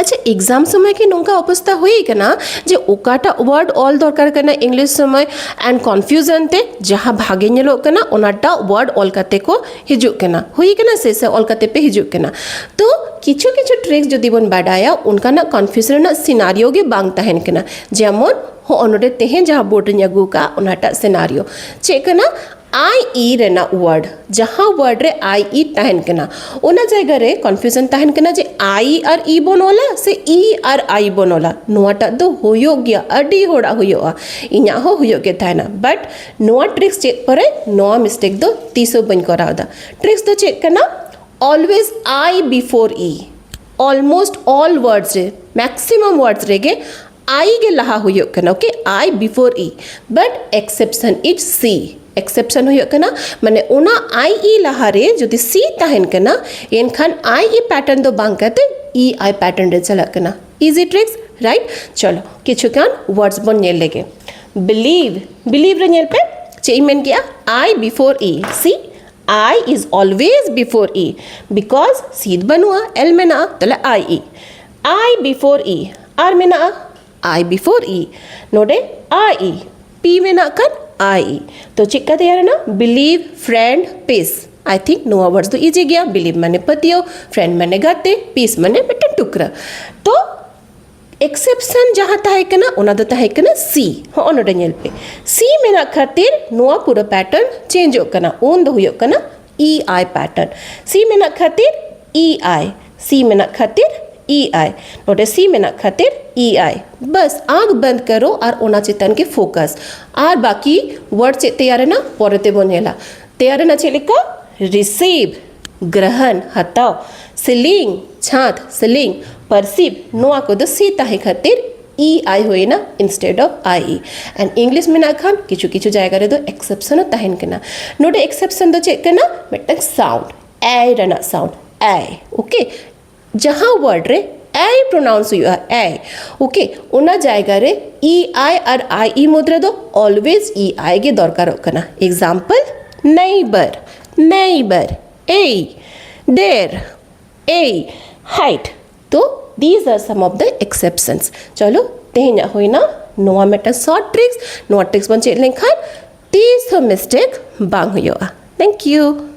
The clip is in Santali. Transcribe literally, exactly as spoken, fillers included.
ᱟᱪᱪᱷᱟ, ᱮᱠᱡᱟᱢ ᱥᱚᱢᱚᱭ ᱠᱤ ᱱᱚᱝᱠᱟ ᱚᱵᱚᱥᱛᱟ ᱦᱩᱭ ᱠᱟᱱᱟ ᱡᱮ ᱚᱠᱟᱴᱟᱜ ᱳᱣᱟᱨᱰ ᱚᱞ ᱫᱚᱨᱠᱟᱨ ᱠᱟᱱᱟ ᱤᱝᱞᱤᱥ ᱥᱚᱢᱚᱭ, ᱮᱱᱰ ᱠᱚᱱᱯᱷᱤᱭᱩᱡᱚᱱ ᱛᱮ ᱡᱟᱦᱟᱸ ᱵᱷᱟᱜᱮ ᱧᱮᱞᱚᱜ ᱠᱟᱱᱟ ᱚᱱᱟᱴᱟᱜ ᱳᱣᱟᱨᱰ ᱚᱞ ᱠᱟᱛᱮ ᱠᱚ ᱦᱤᱡᱩᱜ ᱠᱟᱱᱟ? ᱦᱩᱭ ᱠᱟᱱᱟ ᱥᱮ, ᱥᱮ ᱚᱞ ᱠᱟᱛᱮ ᱯᱮ ᱦᱤᱡᱩᱜ ᱠᱟᱱᱟ? ᱛᱚ ᱠᱤᱪᱷᱩ ᱠᱤᱪᱷᱩ ᱴᱨᱤᱠᱥ ᱡᱩᱫᱤ ᱵᱚᱱ ᱵᱟᱰᱟᱭᱟ, ᱚᱱᱠᱟᱱᱟᱜ ᱠᱚᱱᱯᱷᱤᱭᱩᱡᱚᱱ ᱨᱮᱱᱟᱜ ᱥᱤᱱᱟᱨᱤᱭᱳ ᱜᱮ ᱵᱟᱝ ᱛᱟᱦᱮᱱ ᱠᱟᱱᱟ᱾ ᱡᱮᱢᱚᱱ ᱦᱚᱸᱜᱼᱚ ᱱᱚᱰᱮ ᱛᱮᱦᱮᱧ ᱡᱟᱦᱟᱸ ᱵᱳᱨᱰ ᱨᱤᱧ ᱟᱹᱜᱩ ᱠᱟᱜᱼᱟ, ᱚᱱᱟᱴᱟᱜ ᱥᱤᱱᱟᱨᱤᱭᱳ ᱪᱮᱫ ᱠᱟᱱᱟ? ᱟᱭ ᱤ ᱨᱮᱱᱟᱜ ᱳᱣᱟᱨᱰ, ᱡᱟᱦᱟᱸ ᱳᱣᱟᱨᱰ ᱨᱮ ᱟᱭ ᱤ ᱛᱟᱦᱮᱱ ᱠᱟᱱᱟ, ᱚᱱᱟ ᱡᱟᱭᱜᱟ ᱨᱮ ᱠᱚᱱᱯᱷᱤᱭᱩᱡᱚᱱ ᱛᱟᱦᱮᱱ ᱠᱟᱱᱟ ᱡᱮ ᱟᱭ ᱟᱨ ᱤ ᱵᱚᱱ ᱚᱞᱟ ᱥᱮ ᱤ ᱟᱨ ᱟᱭ ᱵᱚᱱ ᱚᱞᱟ᱾ ᱱᱚᱣᱟᱴᱟᱜ ᱫᱚ ᱦᱩᱭᱩᱜ ᱜᱮᱭᱟ, ᱟᱹᱰᱤ ᱦᱚᱲᱟᱜ ᱦᱩᱭᱩᱜᱼᱟ, ᱤᱧᱟᱹᱜ ᱦᱚᱸ ᱦᱩᱭᱩᱜ ᱜᱮ ᱛᱟᱦᱮᱱᱟ᱾ ᱵᱟᱴ ᱱᱚᱣᱟ ᱴᱨᱤᱠᱥ ᱪᱮᱫ ᱯᱚᱨᱮ ᱱᱚᱣᱟ ᱢᱤᱥᱴᱮᱠ ᱫᱚ ᱛᱤᱥ ᱦᱚᱸ ᱵᱟᱹᱧ ᱠᱚᱨᱟᱣ ᱮᱫᱟ᱾ ᱴᱨᱤᱠᱥ ᱫᱚ ᱪᱮᱫ ᱠᱟᱱᱟ? Always I before E. Almost all words ᱨᱮ, ᱢᱮᱠᱥᱤᱢᱟᱢ ᱳᱣᱟᱨᱰᱥ ᱨᱮᱜᱮ ᱟᱭ ᱜᱮ ᱞᱟᱦᱟ ᱦᱩᱭᱩᱜ ᱠᱟᱱᱟ᱾ ᱳᱠᱮ, ᱟᱭ ᱵᱤᱯᱷᱳᱨ ᱤ, ᱵᱟᱴ ᱮᱠᱥᱮᱯᱥᱚᱱ ᱤᱡ ᱥᱤ᱾ ᱮᱠᱥᱮᱯᱥᱚᱱ ᱦᱩᱭᱩᱜ ᱠᱟᱱᱟ, ᱢᱟᱱᱮ ᱚᱱᱟ ᱟᱭ ᱤ ᱞᱟᱦᱟᱨᱮ ᱡᱩᱫᱤ ᱥᱤ ᱛᱟᱦᱮᱱ ᱠᱟᱱᱟ, ᱮᱱᱠᱷᱟᱱ ᱟᱭ ᱤ ᱯᱮᱴᱟᱨᱱ ᱫᱚ ᱵᱟᱝ ᱠᱟᱛᱮ ᱤ ᱟᱭ ᱯᱮᱴᱟᱨᱱ ᱨᱮ ᱪᱟᱞᱟᱜ ᱠᱟᱱᱟ᱾ ᱤᱡᱤ ᱴᱨᱤᱠᱥ, ᱨᱟᱭᱤᱴ? ᱪᱚᱞᱚ, ᱠᱤᱪᱷᱩ ᱜᱟᱱ ᱳᱣᱟᱨᱰᱥ ᱵᱚᱱ ᱧᱮᱞ ᱞᱮᱜᱮ᱾ ᱵᱤᱞᱤᱵᱷ, ᱵᱤᱞᱤᱵᱷ ᱨᱮ ᱧᱮᱞ ᱯᱮ, ᱪᱮᱫ ᱤᱧ ᱢᱮᱱ ᱠᱮᱜᱼᱟ? I before E. C, I is always before E, because C ᱫᱚ ᱵᱟᱹᱱᱩᱜᱼᱟ, ᱮᱞ ᱢᱮᱱᱟᱜᱼᱟ, ᱛᱟᱦᱞᱮ ᱟᱭ ᱤ᱾ ᱟᱭ ᱵᱤᱯᱷᱳᱨ ᱤ, ᱟᱨ ᱢᱮᱱᱟᱜᱼᱟ ᱟᱭ ᱵᱤᱯᱷᱳᱨ ᱤ, ᱱᱚᱰᱮ ᱟᱭ ᱤ, ᱯᱤ ᱢᱮᱱᱟᱜ ᱠᱷᱟᱱ ᱟᱭ ᱤ᱾ ᱛᱚ ᱪᱮᱫᱠᱟ ᱛᱮᱭᱟᱨᱮᱱᱟ? ᱵᱤᱞᱤᱵᱷ, ᱯᱷᱨᱮᱱᱰ, ᱯᱤᱥ᱾ ᱟᱭ ᱛᱷᱤᱝᱠ ᱱᱚᱣᱟ ᱳᱣᱟᱨᱰᱥ ᱫᱚ ᱤᱡᱤ ᱜᱮᱭᱟ᱾ ᱵᱤᱞᱤᱵᱷ ᱢᱟᱱᱮ ᱯᱟᱹᱛᱭᱟᱹᱣ, ᱯᱷᱨᱮᱱᱰ ᱢᱟᱱᱮ ᱜᱟᱛᱮ, ᱯᱤᱥ ᱢᱟᱱᱮ ᱢᱤᱫᱴᱮᱱ ᱴᱩᱠᱨᱟᱹ᱾ ᱛᱚ ᱮᱠᱥᱮᱯᱥᱚᱱ ᱡᱟᱦᱟᱸ ᱛᱟᱦᱮᱸ ᱠᱟᱱᱟ, ᱚᱱᱟ ᱫᱚ ᱛᱟᱦᱮᱸ ᱠᱟᱱᱟ ᱥᱤ᱾ ᱦᱚᱸᱜᱼᱚ ᱱᱚᱰᱮ ᱧᱮᱞ ᱯᱮ, ᱥᱤ ᱢᱮᱱᱟᱜ ᱠᱷᱟᱹᱛᱤᱨ ᱱᱚᱣᱟ ᱯᱩᱨᱟᱹ ᱯᱮᱴᱟᱨᱱ ᱪᱮᱧᱡᱚᱜ ᱠᱟᱱᱟ᱾ ᱩᱱ ᱫᱚ ᱦᱩᱭᱩᱜ ᱠᱟᱱᱟ ᱤ ᱟᱭ ᱯᱮᱴᱟᱨᱱ᱾ ᱥᱤ ᱢᱮᱱᱟᱜ ᱠᱷᱟᱹᱛᱤᱨ ᱤ ᱟᱭ, ᱥᱤ ᱢᱮᱱᱟᱜ ᱠᱷᱟᱹᱛᱤᱨ ᱤ ᱟᱭ, ᱱᱚᱰᱮ ᱥᱤ ᱢᱮᱱᱟᱜ ᱠᱷᱟᱹᱛᱤᱨ ᱤ ᱟᱭ᱾ ᱵᱟᱥ, ᱟᱸᱠ ᱵᱚᱱᱫ ᱠᱟᱨᱚ ᱟᱨ ᱚᱱᱟ ᱪᱮᱛᱟᱱ ᱜᱮ ᱯᱷᱳᱠᱟᱥ᱾ ᱟᱨ ᱵᱟᱠᱤ ᱳᱣᱟᱨᱰ ᱪᱮᱫ ᱛᱮᱭᱟᱨᱮᱱᱟ, ᱯᱚᱨᱮ ᱛᱮᱵᱚᱱ ᱧᱮᱞᱟ᱾ ᱛᱮᱭᱟᱨᱮᱱᱟ ᱪᱮᱫ ᱞᱮᱠᱟ? ᱨᱤᱥᱤᱵᱷ, ᱜᱨᱚᱦᱚᱱ, ᱦᱟᱛᱟᱣ, ᱥᱤᱞᱤᱝ, ᱪᱷᱟᱸᱫ, ᱥᱤᱞᱤᱝ, ᱯᱟᱹᱨᱥᱤᱵᱷ, ᱱᱚᱣᱟ ᱠᱚᱫᱚ ᱥᱤ ᱛᱟᱦᱮᱸ ᱠᱷᱟᱹᱛᱤᱨ ᱤ ᱟᱭ ᱦᱩᱭᱮᱱᱟ instead of I E. And English ᱢᱮᱱᱟᱜ ᱠᱷᱟᱱ ᱠᱤᱪᱷᱩ ᱠᱤᱪᱷᱩ ᱡᱟᱭᱜᱟ ᱨᱮᱫᱚ ᱮᱠᱥᱮᱯᱥᱚᱱ ᱦᱚᱸ ᱛᱟᱦᱮᱱ ᱠᱟᱱᱟ᱾ ᱱᱚᱰᱮ ᱮᱠᱥᱮᱯᱥᱚᱱ ᱫᱚ ᱪᱮᱫ ᱠᱟᱱᱟ? ᱢᱤᱫᱴᱟᱝ ᱥᱟᱣᱩᱱᱰ, ᱮᱭ ᱨᱮᱱᱟᱜ ᱥᱟᱣᱩᱱᱰ, ᱮᱭ᱾ ᱳᱠᱮ, ᱡᱟᱦᱟᱸ ᱳᱣᱟᱨᱰ ᱨᱮ ᱮᱭ ᱯᱨᱚᱱᱟᱣᱩᱱᱥ ᱦᱩᱭᱩᱜᱼᱟ, ᱮᱭ, ᱳᱠᱮ, ᱚᱱᱟ ᱡᱟᱭᱜᱟ ᱨᱮ ᱤ ᱟᱭ ᱟᱨ ᱟᱭ ᱤ ᱢᱩᱫᱽ ᱨᱮᱫᱚ ᱚᱞᱣᱮᱡ ᱤ ᱟᱭ ᱜᱮ ᱫᱚᱨᱠᱟᱨᱚᱜ ᱠᱟᱱᱟ᱾ ᱮᱠᱡᱟᱢᱯᱚᱞ, ᱱᱮᱭᱵᱟᱨ, ᱱᱮᱭᱵᱟᱨ, ᱮᱭ, ᱰᱮᱨ, ᱮᱭ, ᱦᱟᱭᱤᱴ᱾ ᱛᱚ These are some of the exceptions. ᱪᱚᱞᱚ, ᱛᱮᱦᱮᱧᱟᱜ ᱦᱩᱭᱱᱟ ᱱᱚᱣᱟ ᱢᱤᱫᱴᱟᱝ short tricks. ᱱᱚᱣᱟ tricks ᱵᱚᱱ ᱪᱮᱫ ᱞᱮᱱᱠᱷᱟᱱ ᱛᱤᱥ ᱦᱚᱸ mistake ᱵᱟᱝ ᱦᱩᱭᱩᱜᱼᱟ. Thank you.